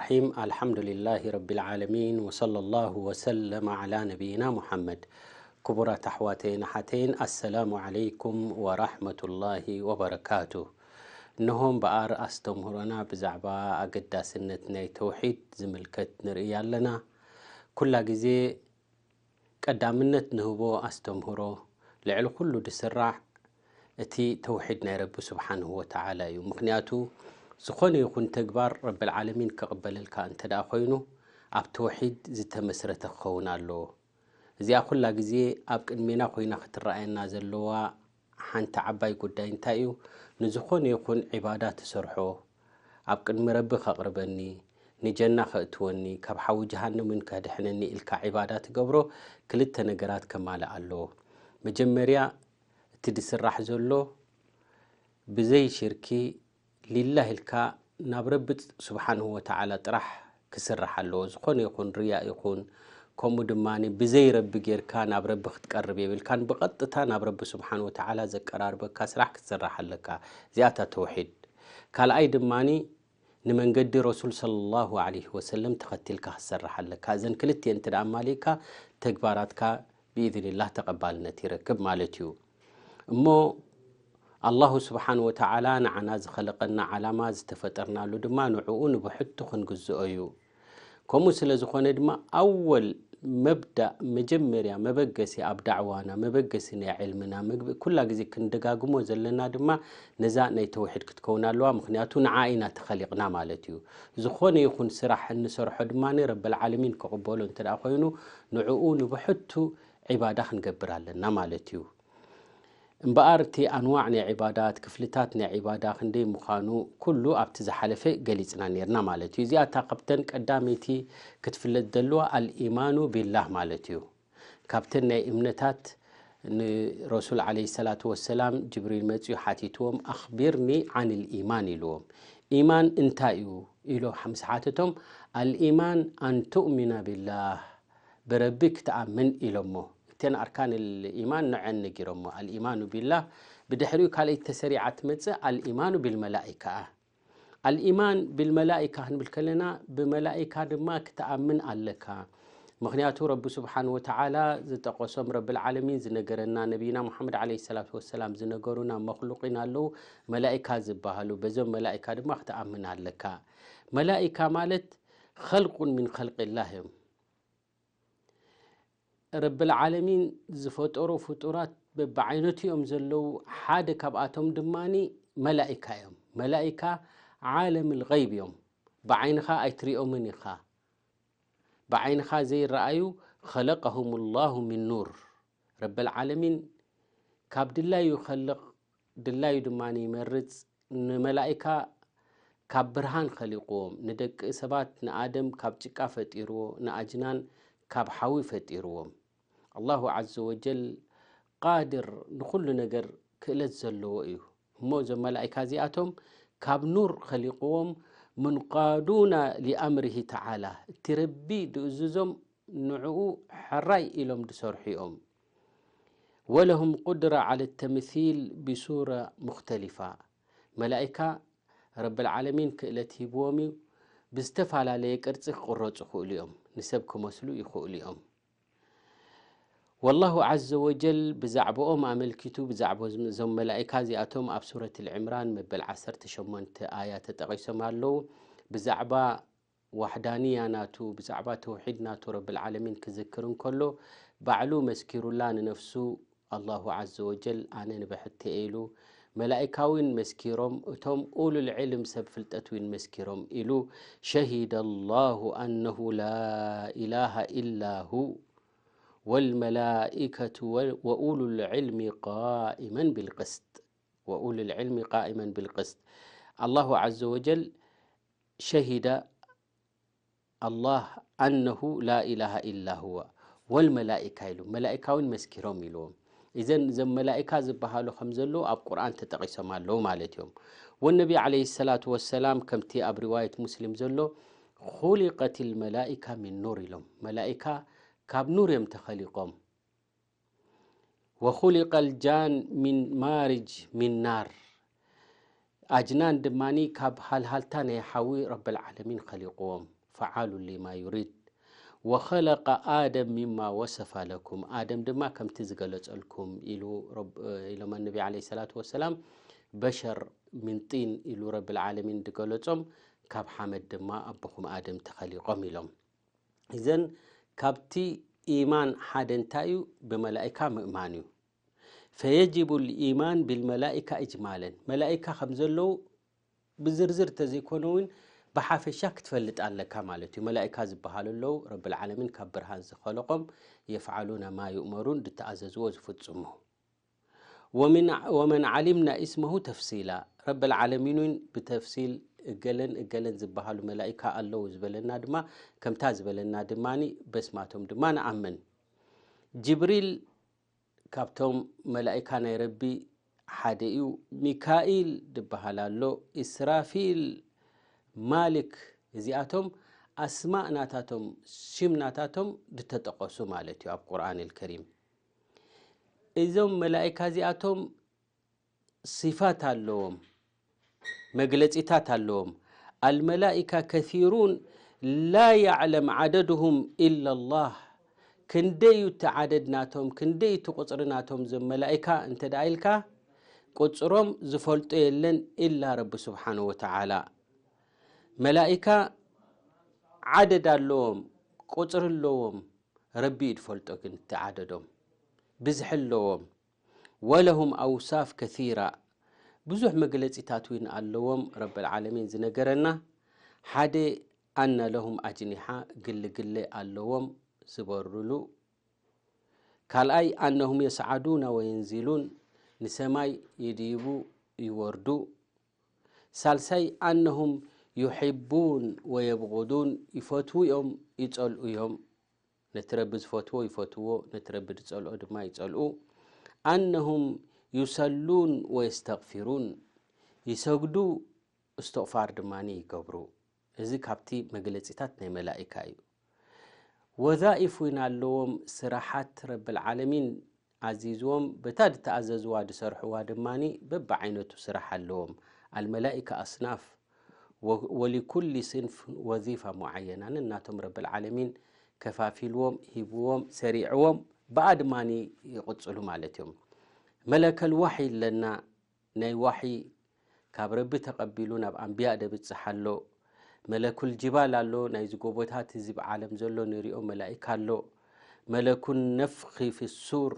الرحيم. الحمد لله رب العالمين، وصلى الله وسلم على نبينا محمد. ክቡራት ኣሕዋተይን ኣሓተይን፣ ኣሰላሙ ዓለይኩም ወራሕመቱላሂ ወበረካቱ። እነሆ እምበኣር ኣስተምህሮና ብዛዕባ ኣገዳስነት ናይ ተውሒድ ዝምልከት ንርኢ ኣለና። ኩላ ግዜ ቀዳምነት ንህቦ ኣስተምህሮ ልዕሊ ኩሉ ድስራዕ እቲ ተውሒድ ናይ ረቢ ስብሓንሁ ወተዓላ እዩ። ምኽንያቱ ዝኾነ ይኹን ተግባር ረብል ዓለሚን ክቕበለልካ እንተ ደኣ ኮይኑ ኣብ ተውሒድ ዝተመስረተ ክኸውን ኣለዎ። እዚኣ ኩላ ግዜ ኣብ ቅድሜና ኮይና ክትረኣየና ዘለዋ ሓንቲ ዓባይ ጉዳይ እንታይ እዩ? ንዝኾነ ይኹን ዒባዳ ትሰርሖ ኣብ ቅድሚ ረቢ ከቕርበኒ፣ ንጀና ከእትወኒ፣ ካብ ሓዊ ጀሃነም እውን ከድሕነኒ ኢልካ ዒባዳ ትገብሮ ክልተ ነገራት ከማልእ ኣለዎ። መጀመርያ እቲ ድስራሕ ዘሎ ብዘይ ሽርኪ ሊላህ ኢልካ ናብ ረቢ ስብሓንሁ ወተዓላ ጥራሕ ክስራሕ ኣለዎ። ዝኾነ ይኹን ርያ ይኹን ከምኡ ድማ ብዘይ ረቢ ጌርካ ናብ ረቢ ክትቀርብ የብልካን። ብቐጥታ ናብ ረቢ ስብሓንሁ ወተዓላ ዘቀራርበካ ስራሕ ክትስራሕ ኣለካ። እዚኣታ ተውሒድ። ካልኣይ ድማ ንመንገዲ ረሱል ሰለላሁ ዓለይሂ ወሰለም ተኸቲልካ ክትሰርሕ ኣለካ። እዘን ክልቲኤን እንተ ደኣ ኣማሊእካ ተግባራትካ ብኢዝኒላህ ተቐባልነት ይረክብ ማለት እዩ። እሞ ኣላሁ ስብሓን ወተዓላ ንዓና ዝኸለቐና ዓላማ ዝተፈጠርናሉ ድማ ንዕኡ ንብሕቱ ክንግዝኦ እዩ። ከምኡ ስለ ዝኾነ ድማ ኣወል መብዳእ መጀመርያ መበገሲ ኣብ ዳዕዋና መበገሲ ናይ ዕልምና መግቢ ኩላ ግዜ ክንደጋግሞ ዘለና ድማ ነዛ ናይ ተውሒድ ክትከውን ኣለዋ። ምኽንያቱ ንዓ ኢና ተኸሊቕና ማለት እዩ። ዝኾነ ይኹን ስራሕ እንሰርሖ ድማ ረበል ዓለሚን ክቕበሎ እንተ ደኣ ኮይኑ ንዕኡ ንብሕቱ ዒባዳ ክንገብር ኣለና ማለት እዩ። እምበኣር እቲ ኣንዋዕ ናይ ዒባዳት ክፍልታት ናይ ዒባዳ ክንደይ ምዃኑ ኩሉ ኣብቲ ዝሓለፈ ገሊጽና ነርና ማለት እዩ። እዚኣታ ካብተን ቀዳመይቲ ክትፍለጥ ዘለዋ ኣልኢማኑ ቢላህ ማለት እዩ። ካብተን ናይ እምነታት ንረሱል ዓለይሂ ሰላቱ ወሰላም ጅብሪል መጺኡ ሓቲትዎም ኣኽቢርኒ ዓን ልኢማን ኢልዎም። ኢማን እንታይ እዩ ኢሎ ምስ ሓተቶም ኣልኢማን ኣን ቱእሚና ቢላህ ብረቢ ክትኣምን ኢሎሞ። እተን ኣርካን ልኢማን ንዐን ነጊሮሞ። ኣልኢማኑ ቢላህ ብድሕሪኡ ካልኣይቲ ተሰሪዓ ትመጽእ ኣልኢማኑ ቢልመላኢካ። ኣልኢማን ቢልመላኢካ ክንብል ከለና ብመላኢካ ድማ ክትኣምን ኣለካ። ምኽንያቱ ረቢ ስብሓን ወተዓላ ዝጠቐሶም ረብል ዓለሚን ዝነገረና ነቢይና ሙሓመድ ዓለይሂ ሰላቱ ወሰላም ዝነገሩና መኽሉቂን ኣለዉ መላኢካ ዝበሃሉ። በዞም መላኢካ ድማ ክትኣምን ኣለካ። መላኢካ ማለት ኸልቁን ሚን ኸልቅላህ እዮም። ረብል ዓለሚን ዝፈጠሮ ፍጡራት በብዓይነቱ እዮም ዘለዉ። ሓደ ካብኣቶም ድማ መላኢካ እዮም። መላኢካ ዓለም ልገይብ እዮም። ብዓይንኻ ኣይትሪኦምን ኢኻ። ብዓይንኻ ዘይረኣዩ ኸለቀሁም ላሁ ሚን ኑር። ረብል ዓለሚን ካብ ድላዩ ይኸልቕ፣ ድላዩ ድማ ይመርጽ። ንመላኢካ ካብ ብርሃን ኸሊቕዎም፣ ንደቂ ሰባት ንኣደም ካብ ጭቃ ፈጢርዎ፣ ንኣጅናን ካብ ሓዊ ፈጢርዎም። ኣላሁ ዓዘ ወጀል ቃድር ንኹሉ ነገር ክእለት ዘለዎ እዩ። እሞ እዞም መላኢካ እዚኣቶም ካብ ኑር ኸሊቕዎም፣ ሙንቃዱና ሊኣምርሂ ተዓላ፣ እቲ ረቢ ድእዝዞም ንዕኡ ሕራይ ኢሎም ድሰርሑ እዮም። ወለሁም ቁድራ ዓለ ተምሲል ብሱራ ሙኽተሊፋ። መላኢካ ረብል ዓለሚን ክእለት ሂብዎም እዩ። ብዝተፈላለየ ቅርጺ ክቕረጹ ይኽእሉ እዮም። ንሰብ ክመስሉ ይኽእሉ እዮም። ወላሁ ዓዘ ወጀል ብዛዕባኦም ኣመልኪቱ ብዛዕባ እዞም መላኢካ እዚኣቶም ኣብ ሱረት ልዕምራን መበል ዓሰርተ ሸሞንተ ኣያ ተጠቒሶም ኣለዉ። ብዛዕባ ዋሕዳንያ ናቱ ብዛዕባ ተውሒድ ናቱ ረብል ዓለሚን ክዝክር እንከሎ ባዕሉ መስኪሩላ ንነፍሱ ኣላሁ ዓዘ ወጀል ኣነ ንብሕቲ እየ ኢሉ። መላኢካ እውን መስኪሮም እቶም ኡሉል ዕልም ሰብ ፍልጠት እውን መስኪሮም ኢሉ። ሸሂደ ላሁ ኣነሁ ላ ኢላሃ ኢላ ሁ ወልመላኢከቱ ወኡሉል ዕልሚ ቃኢመን ቢልቅስጥ። ወኡሉል ዕልሚ ቃኢመን ቢልቅስጥ። ኣላሁ ዓዘ ወጀል ሸሂደ ኣላህ ኣነሁ ላ ኢላሃ ኢላ ሁወ ወልመላኢካ ኢሉ። መላኢካ እውን መስኪሮም ኢልዎም። እዘን እዘም መላኢካ ዝበሃሉ ከም ዘለዉ ኣብ ቁርኣን ተጠቒሶም ኣለዉ ማለት እዮም። ወነቢ ዓለይሂ ሰላቱ ወሰላም ከምቲ ኣብ ሪዋየት ሙስሊም ዘሎ ኹሊቀት ልመላኢካ ሚን ኑር ኢሎም። መላኢካ ካብ ኑር እዮም ተኸሊቆም። ወኹሊቀ ልጃን ሚን ማርጅ ሚን ናር። ኣጅናን ድማኒ ካብ ሃልሃልታ ናይ ሓዊ ረብል ዓለሚን ኸሊቕዎም። ፈዓሉ ሊማ ዩሪድ። ወኸለቀ ኣደም ሚማ ወሰፈ ለኩም፣ ኣደም ድማ ከምቲ ዝገለጸልኩም ኢሉ ኢሎም ነቢ ዓለይሂ ሰላቱ ወሰላም። በሸር ሚን ጢን ኢሉ ረብል ዓለሚን ዝገለጾም፣ ካብ ሓመድ ድማ ኣቦኹም ኣደም ተኸሊቖም ኢሎም። እዘን ካብቲ ኢማን ሓደ እንታይ እዩ? ብመላእካ ምእማን እዩ። ፈየጅቡ ልኢማን ብልመላእካ እጅማለን፣ መላእካ ከም ዘለዉ ብዝርዝር ተዘይኮነ እውን ብሓፈሻ ክትፈልጥ ኣለካ ማለት እዩ። መላእካ ዝበሃሉ ኣለዉ፣ ረብል ዓለሚን ካብ ብርሃን ዝኸለቆም፣ የፍዓሉነ ማ ዩእመሩን፣ ዝተኣዘዝዎ ዝፍጽሙ። ወመን ዓሊምና ኢስመሁ ተፍሲላ፣ ረብል ዓለሚን እውን ብተፍሲል እገለን እገለን ዝበሃሉ መላእካ ኣለዉ ዝበለና ድማ፣ ከምታ ዝበለና ድማ በስማቶም ድማ ንኣምን። ጅብሪል ካብቶም መላእካ ናይ ረቢ ሓደ እዩ። ሚካኢል ዝበሃል ኣሎ፣ ኢስራፊል፣ ማሊክ፣ እዚኣቶም ኣስማእ ናታቶም፣ ሽም ናታቶም ዝተጠቐሱ ማለት እዩ ኣብ ቁርኣን ልከሪም። እዞም መላእካ እዚኣቶም ሲፋት ኣለዎም፣ መግለጺታት ኣለዎም። ኣልመላእካ ከሲሩን ላ ያዕለም ዓደድሁም ኢላ ላህ። ክንደይ እዩ እቲ ዓደድ ናቶም፣ ክንደይ እቲ ቁጽሪ ናቶም እዞም መላእካ እንተ ደኣ ኢልካ፣ ቁጽሮም ዝፈልጦ የለን ኢላ ረቢ ስብሓነ ወተዓላ። መላእካ ዓደድ ኣለዎም፣ ቁጽሪ ኣለዎም። ረቢ እዩ ዝፈልጦ ግን እቲ ዓደዶም፣ ብዝሒ ኣለዎም። ወለሁም ኣውሳፍ ከሲራ፣ ብዙሕ መግለጺታት እውን ኣለዎም። ረብል ዓለሚን ዝነገረና ሓደ፣ ኣነ ለሁም ኣጅኒሓ፣ ግልግለ ኣለዎም ዝበርሉ። ካልኣይ፣ ኣነሁም የስዓዱና ወየንዚሉን፣ ንሰማይ ይድይቡ ይወርዱ። ሳልሳይ፣ ኣነሁም ዩሒቡን ወየብغዱን፣ ይፈትዉ እዮም ይጸልኡ እዮም። ነቲ ረቢ ዝፈትዎ ይፈትዎ፣ ነቲ ረቢ ዝጸልኦ ድማ ይጸልኡ። ኣነሁም ዩሰሉን ወየስተግፊሩን፣ ይሰግዱ፣ እስትቕፋር ድማ ይገብሩ። እዚ ካብቲ መግለጺታት ናይ መላእካ እዩ። ወዛኢፍ እውን ኣለዎም፣ ስራሓት ረብል ዓለሚን ኣዚዝዎም፣ በታ ዝተኣዘዝዋ ዝሰርሕዋ ድማ በብዓይነቱ ስራሕ ኣለዎም። ኣልመላኢካ ኣስናፍ፣ ወ-፣ ወሊኩሊ ስንፍ ወዚፋ ሙዓየና፣ ነናቶም ረብል ዓለሚን ከፋፊልዎም፣ ሂብዎም፣ ሰሪዕዎም፣ ብኣ ድማ ይቕጽሉ ማለት እዮም። መለከል ዋሒ ኣለና፣ ናይ ዋሒ ካብ ረቢ ተቐቢሉ ናብ ኣንብያ ደብጽሕ ኣሎ። መለኩል ጅባል ኣሎ፣ ናይዚ ጎቦታት እዚ ብዓለም ዘሎ ንሪኦ መላኢካ ኣሎ። መለኩን ነፍኺ ፊ ሱር፣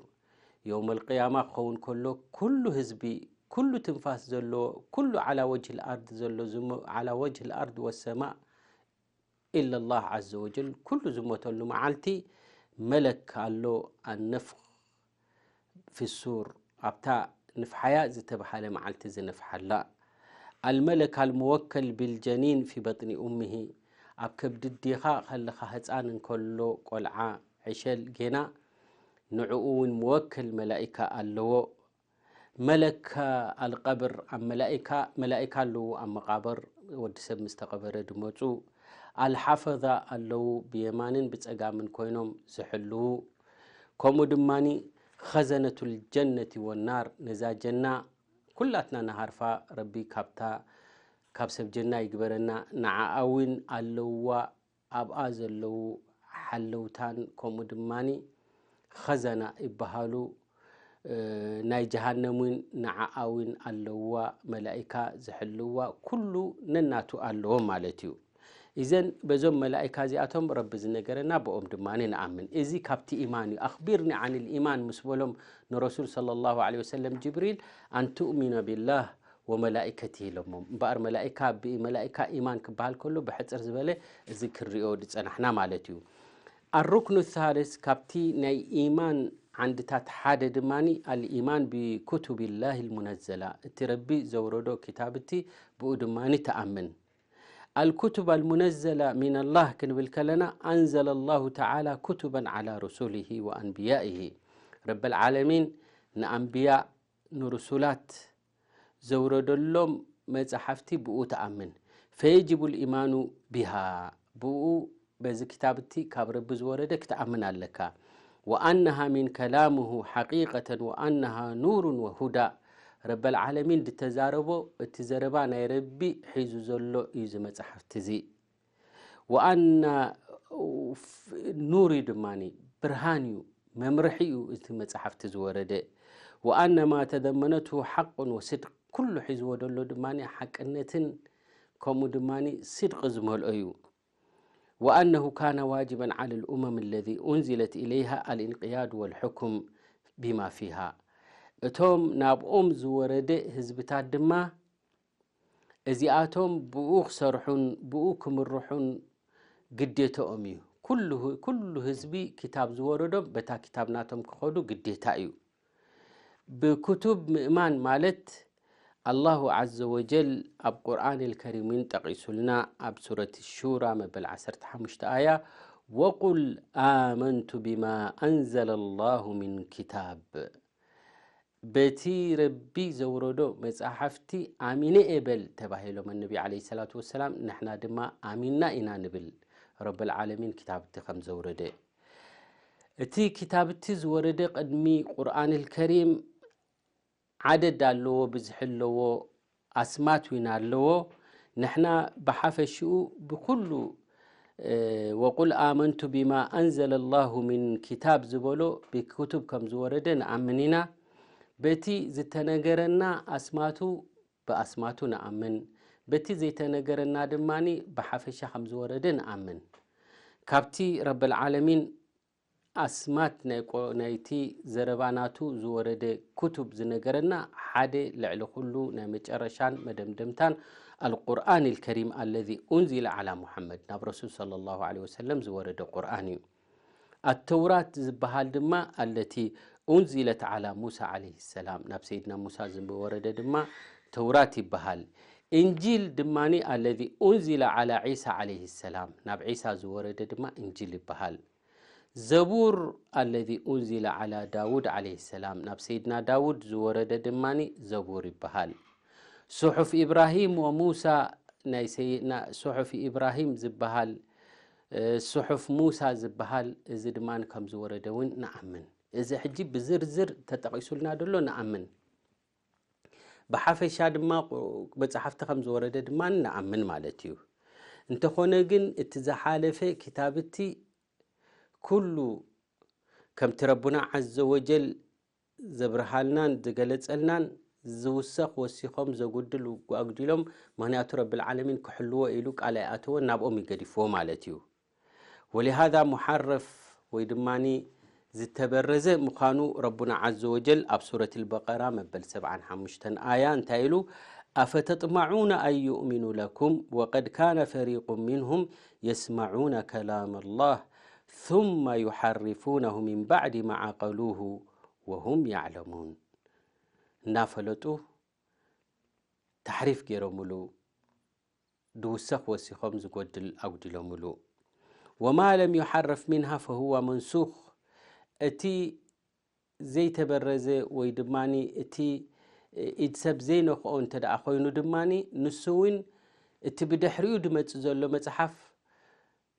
የውመል ቅያማ ክኸውን ከሎ፣ ኩሉ ህዝቢ፣ ኩሉ ትንፋስ ዘሎ፣ ኩሉ ዓላ ወጅህል ኣርድ ዘሎ ዝሞ-፣ ዓላ ወጅህል ኣርድ ወሰማእ ኢለላህ ዓዘ ወጀል፣ ኩሉ ዝሞተሉ መዓልቲ መለክ ኣሎ። ኣነፍኽ ፊ ሱር፣ ኣብታ ንፍሓያ ዝተብሃለ መዓልቲ ዝንፍሓላ። ኣልመለክ ኣልሙወከል ቢልጀኒን ፊ በጥኒ ኡምሂ፣ ኣብ ከብዲ ዲኻ ከለኻ ህፃን እንከሎ ቆልዓ ዕሸል ጌና፣ ንዕኡ እውን ሙወከል መላኢካ ኣለዎ። መለክ ኣልቀብር፣ ኣብ መላኢካ፣ መላኢካ ኣለዉ ኣብ መቓብር፣ ወዲ ሰብ ምስ ተቐበረ ድመፁ። ኣልሓፈዛ ኣለዉ ብየማንን ብፀጋምን ኮይኖም ዝሕልዉ። ከምኡ ድማኒ ኸዘነቱል ጀነቲ ወናር፣ ነዛ ጀና ኩላትና ንሃርፋ፣ ረቢ ካብታ፣ ካብ ሰብ ጀና ይግበረና። ንዓኣ እውን ኣለውዋ፣ ኣብኣ ዘለዉ ሓለውታን ከምኡ ድማኒ ኸዘና ይበሃሉ። እ፣ ናይ ጀሃነም እውን ንዓኣ እውን ኣለውዋ፣ መላኢካ ዝሕልውዋ፣ ኩሉ ነናቱ ኣለዎ ማለት እዩ። እዘን በዞም መላኢካ እዚኣቶም ረቢ ዝነገረና፣ ብኦም ድማ ንኣምን። እዚ ካብቲ ኢማን እዩ። ኣኽቢርኒ ዓኒል ኢማን ምስ በሎም ንረሱል ሰለላሁ ዐለይሂ ወሰለም ጅብሪል፣ ኣን ትእሚነ ቢላህ ወመላኢከቲ ኢሎሞም። እምበኣር መላኢካ፣ ብመላኢካ ኢማን ክበሃል ከሎ ብሕጽር ዝበለ እዚ ክንሪኦ ዝጸናሕና ማለት እዩ። ኣሩክኑ ሳልስ ካብቲ ናይ ኢማን ዓንድታት ሓደ ድማኒ ኣልኢማን ብኩቱብላህ ልሙነዘላ፣ እቲ ረቢ ዘውረዶ ክታብቲ ብኡ ድማኒ ተኣምን። ኣልኩቱብ ኣልሙነዘላ ሚነላህ ክንብል ከለና፣ ኣንዘለ ላሁ ተዓላ ኩቱበን ዓላ ሩሱሊሂ ወኣንብያኢሂ። ረብል ዓለሚን ንኣንብያ ንሩሱላት ዘውረደሎም መጻሕፍቲ ብኡ ተኣምን። ፈየጅቡ ልኢማኑ ቢሃ፣ ብኡ በዚ ክታብቲ ካብ ረቢ ዝወረደ ክትኣምን ኣለካ። ወኣነሃ ሚን ከላሙሁ ሓቂቀተን ወኣነሃ ኑሩን ወሁዳ፣ ረበል ዓለሚን ዝተዛረቦ እቲ ዘረባ ናይ ረቢ ሒዙ ዘሎ እዩ እዚ መጽሓፍቲ እዚ። ወኣና ኑር እዩ ድማኒ፣ ብርሃን እዩ፣ መምርሒ እዩ እቲ መጽሓፍቲ ዝወረደ። ወኣነ ማ ተደመነቱ ሓቁን ወስድቅ፣ ኩሉ ሒዝዎ ደሎ ድማኒ ሓቅነትን ከምኡ ድማኒ ስድቂ ዝመልኦ እዩ። ወኣነሁ ካነ ዋጅበን ዓለ ልኡመም ለዚ ኡንዚለት ኢለይሃ ኣልእንቅያድ ወልሕኩም ቢማ ፊሃ፣ እቶም ናብኦም ዝወረደ ህዝብታት ድማ እዚኣቶም ብኡ ክሰርሑን ብኡ ክምርሑን ግዴተኦም እዩ። ኩሉ፣ ኩሉ ህዝቢ ክታብ ዝወረዶም በታ ክታብ ናቶም ክኸዱ ግዴታ እዩ። ብክቱብ ምእማን ማለት ኣላሁ ዓዘ ወጀል ኣብ ቁርኣን ልከሪም እውን ጠቒሱልና። ኣብ ሱረት ሹራ መበል ዓሰርተ ሓሙሽተ ኣያ፣ ወቁል ኣመንቱ ቢማ ኣንዘለ ላሁ ሚን ኪታብ፣ በቲ ረቢ ዘውረዶ መጻሕፍቲ ኣሚነ እየ በል ተባሂሎም ኣነቢ ዓለይሂ ሰላቱ ወሰላም። ንሕና ድማ ኣሚንና ኢና ንብል፣ ረብል ዓለሚን ክታብቲ ከም ዘውረደ። እቲ ክታብቲ ዝወረደ ቅድሚ ቁርኣን ልከሪም ዓደድ ኣለዎ፣ ብዝሒ ኣለዎ፣ ኣስማት እውን ኣለዎ። ንሕና ብሓፈሽኡ ብኩሉ፣ እ፣ ወቁል ኣመንቱ ቢማ ኣንዘለ ላሁ ሚን ኪታብ ዝበሎ ብክቱብ ከም ዝወረደ ንኣምን ኢና። በቲ ዝተነገረና ኣስማቱ ብኣስማቱ ንኣምን፣ በቲ ዘይተነገረና ድማኒ ብሓፈሻ ከም ዝወረደ ንኣምን። ካብቲ ረብል ዓለሚን ኣስማት ናይ ቆ-፣ ናይቲ ዘረባ ናቱ ዝወረደ ክቱብ ዝነገረና ሓደ ልዕሊ ኩሉ ናይ መጨረሻን መደምደምታን ኣልቁርኣን ልከሪም ኣለዚ ኡንዚለ ዓላ ሙሐመድ፣ ናብ ረሱል ሰለላሁ ዐለይሂ ወሰለም ዝወረደ ቁርኣን እዩ። ኣተውራት ዝበሃል ድማ ኣለቲ ኡንዚለት ዓላ ሙሳ ዐለይሂ ሰላም፣ ናብ ሰይድና ሙሳ ዝወረደ ድማ ተውራት ይበሃል። እንጂል ድማኒ ኣለዚ ኡንዚለ ዓላ ዒሳ ዐለይሂ ሰላም፣ ናብ ዒሳ ዝወረደ ድማ እንጂል ይበሃል። ዘቡር ኣለዚ ኡንዚለ ዓላ ዳውድ ዐለይሂ ሰላም፣ ናብ ሰይድና ዳውድ ዝወረደ ድማኒ ዘቡር ይበሃል። ሱሑፍ ኢብራሂም ወሙሳ፣ ናይ ሰይድና ሱሑፍ ኢብራሂም ዝበሃል፣ እ፣ ሱሑፍ ሙሳ ዝበሃል፣ እዚ ድማ ከም ዝወረደ እውን ንኣምን። እዚ ሕጂ ብዝርዝር ተጠቒሱልና ደሎ ንኣምን። ብሓፈሻ ድማ ቁ-፣ መጽሓፍቲ ከም ዝወረደ ድማ ንኣምን ማለት እዩ። እንተኾነ ግን እቲ ዝሓለፈ ክታብቲ ኩሉ ከምቲ ረቡና ዐዘ ወጀል ዘብርሃልናን ዝገለጸልናን ዝውሰኽ ወሲኾም ዘጉድል ኣጉዲሎም፣ ምኽንያቱ ረብል ዓለሚን ክሕልዎ ኢሉ ቃል ኣይኣተወን፣ ናብኦም እዩ ገዲፍዎ ማለት እዩ። ወሊሃዛ ሙሓረፍ ወይ ድማኒ ዝተበረዘ ምዃኑ ረቡና ዐዘ ወጀል ኣብ ሱረት ልበቀራ መበል ሰብዓን ሓሙሽተን ኣያ እንታይ ኢሉ? ኣፈተጥመዑነ ኣን ዩእሚኑ ለኩም ወቀድ ካነ ፈሪቁ ሚንሁም የስመዑነ ከላም ላህ ثم يحرفونه من بعد ما عقلوه وهم يعلمون። እናፈለጡ ተሕሪፍ ገይሮምሉ፣ ድውሰኽ ወሲኾም ዝጎድል ኣጉዲሎምሉ። ወማ ለም ዩሓረፍ ሚንሃ ፈሁወ መንሱኽ። እቲ ዘይተበረዘ ወይ ድማ እቲ ኢድ ሰብ ዘይነኽኦ እንተ ደኣ ኮይኑ ድማ ንሱ እውን እቲ ብድሕሪኡ ድመጽእ ዘሎ መጽሓፍ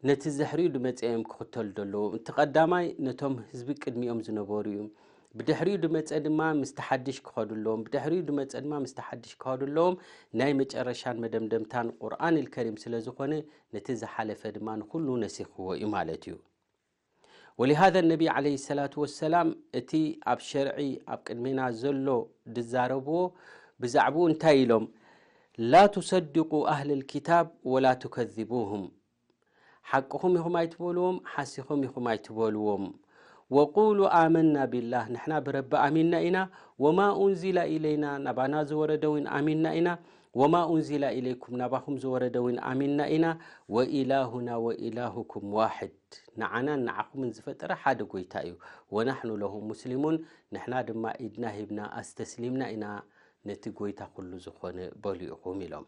ነቲ ዝሕሪኡ ድመጽእ እዮም ክኽተሉ ዘለዎም። እቲ ቀዳማይ ነቶም ህዝቢ ቅድሚኦም ዝነበሩ እዩ። ብድሕሪኡ ድመጸ ድማ ምስቲ ሓድሽ ክኸዱ ኣለዎም። ብድሕሪኡ ድመጸ ድማ ምስቲ ሓድሽ ክኸዱ ኣለዎም። ናይ መጨረሻን መደምደምታን ቁርኣን ልከሪም ስለ ዝኾነ ነቲ ዝሓለፈ ድማ ንኹሉ ነሲኽዎ እዩ ማለት እዩ። ወሊሃዘ ነቢ ዓለይሂ ሰላቱ ወሰላም እቲ ኣብ ሸርዒ ኣብ ቅድሜና ዘሎ ድዛረብዎ ብዛዕባኡ እንታይ ኢሎም? ላ ቱሰድቁ ኣህለል ኪታብ ወላ ቱከዚቡሁም። ሓቅኹም ኢኹም ኣይትበልዎም፣ ሓሲኹም ኢኹም ኣይትበልዎም። ወቁሉ ኣመና ቢላህ፣ ንሕና ብረቢ ኣሚንና ኢና። ወማ ኡንዚላ ኢለይና፣ ናባና ዝወረደ እውን ኣሚንና ኢና። ወማ ኡንዚላ ኢለይኩም፣ ናባኹም ዝወረደ እውን ኣሚንና ኢና። ወኢላሁና ወኢላሁኩም ዋሕድ፣ ንዓናን ንዓኹምን ዝፈጠረ ሓደ ጎይታ እዩ። ወናሕኑ ለሁ ሙስሊሙን፣ ንሕና ድማ ኢድና ሂብና ኣስተስሊምና ኢና ነቲ ጎይታ ኩሉ ዝኾነ በሉ ኢኹም ኢሎም።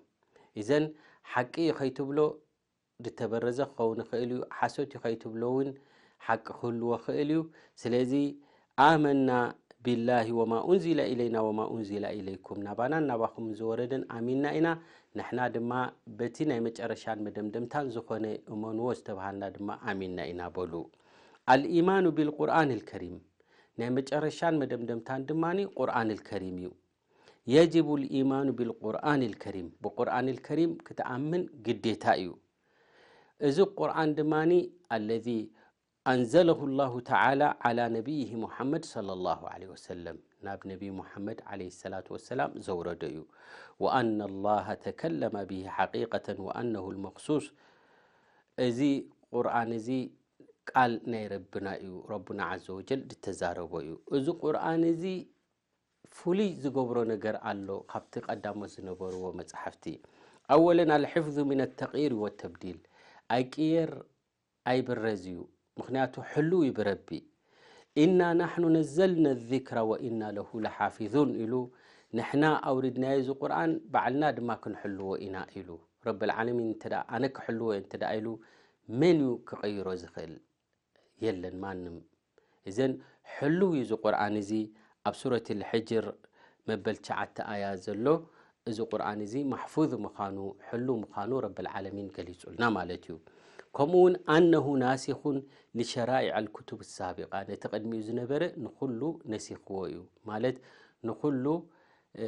ኢዘን ሓቂ እዩ ከይትብሎ ዝተበረዘ ክኸውን ይኽእል እዩ። ሓሶት እዩ ከይትብሎ እውን ሓቂ ክህልዎ ክእል እዩ። ስለዚ ኣመና ቢላሂ ወማ ኡንዚለ ኢለይና ወማ ኡንዚለ ኢለይኩም፣ ናባናን ናባኹምን ዝወረደን ኣሚንና ኢና። ንሕና ድማ በቲ ናይ መጨረሻን መደምደምታን ዝኾነ እመንዎ ዝተባሃልና ድማ ኣሚንና ኢና በሉ። ኣልኢማኑ ቢልቁርኣን ልከሪም፣ ናይ መጨረሻን መደምደምታን ድማ ቁርኣን ልከሪም እዩ። يجب الإيمان بالقرآن الكريم، ብቁርኣን ልከሪም ክትኣምን ግዴታ እዩ። እዚ ቁርኣን ድማ الذي أنزله الله تعالى على نبيه محمد صلى الله عليه وسلم، ናብ ነቢ ሙሓመድ ዓለይሂ ሰላቱ ወሰላም ዘውረዶ እዩ። وأن الله تكلم به حقيقة وأنه المقصوص، እዚ ቁርኣን እዚ ቃል ናይ ረብና እዩ። ረቡና ዓዘ ወጀል ዝተዛረቦ እዩ። እዚ ቁርኣን እዚ ፍሉይ ዝገብሮ ነገር ኣሎ ካብቲ ቀዳሞት ዝነበርዎ መጻሕፍቲ። أولا الحفظ من التغيير والتبديل، ኣይቅየር ኣይብረዝ እዩ። ምኽንያቱ ሕሉው እዩ ብረቢ። إنا نحن نزلنا الذكر وإنا له لحافظون ኢሉ፣ ንሕና ኣውሪድናዮ እዚ ቁርኣን ባዕልና ድማ ክንሕልዎ ኢና ኢሉ። ረብል ዓለሚን እንተ ደኣ ኣነ ክሕልዎ እየ እንተ ደኣ ኢሉ፣ መን እዩ ክቐይሮ ዝኽእል? የለን ማንም። እዘን ሕሉው እዩ እዚ ቁርኣን እዚ። ኣብ ሱረት ልሕጅር መበል ትሽዓተ ኣያ ዘሎ፣ እዚ ቁርኣን እዚ ማሕፉዝ ምዃኑ፣ ሕሉው ምዃኑ ረብል ዓለሚን ገሊጹልና ማለት እዩ። ከምኡ እውን أنه ناسخ لشرائع الكتب السابقة، ነቲ ቅድሚኡ ዝነበረ ንኹሉ ነሲኽዎ እዩ ማለት ንኹሉ እ፣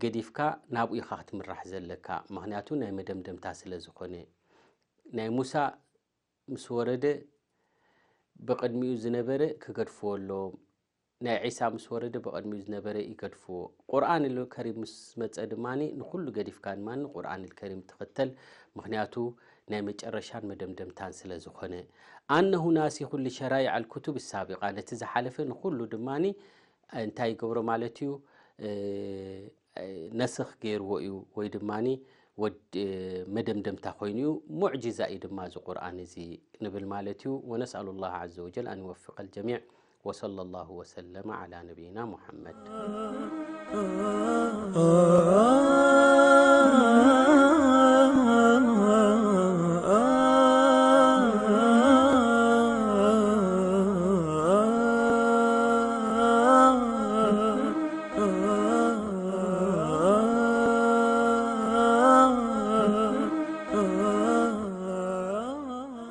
ገዲፍካ ናብኡ ኢኻ ክትምራሕ ዘለካ። ምኽንያቱ ናይ መደምደምታ ስለ ዝኾነ። ናይ ሙሳ ምስ ወረደ ብቕድሚኡ ዝነበረ ክገድፍዎ ኣለዎም። ናይ ዒሳ ምስ ወረደ ብቕድሚኡ ዝነበረ ይገድፍዎ። ቁርኣን ልከሪም ምስ መጸ ድማ ንኹሉ ገዲፍካ ድማ ንቁርኣን ልከሪም ትኽተል። ምኽንያቱ ናይ መጨረሻን መደምደምታን ስለ ዝኾነ። أنه ناسخ لشرائع الكتب السابقة، ነቲ ዝሓለፈ ንኹሉ ድማ እንታይ ይገብሮ ማለት እዩ? እ፣ ነስኽ ገይርዎ እዩ ወይ ድማ ወድ-፣ መደምደምታ ኮይኑ እዩ። ሙዕጂዛ እዩ ድማ እዚ ቁርኣን እዚ ንብል ማለት እዩ። ونسأل الله عز وجل أن يوفق الجميع، وصلى الله وسلم على نبينا محمد.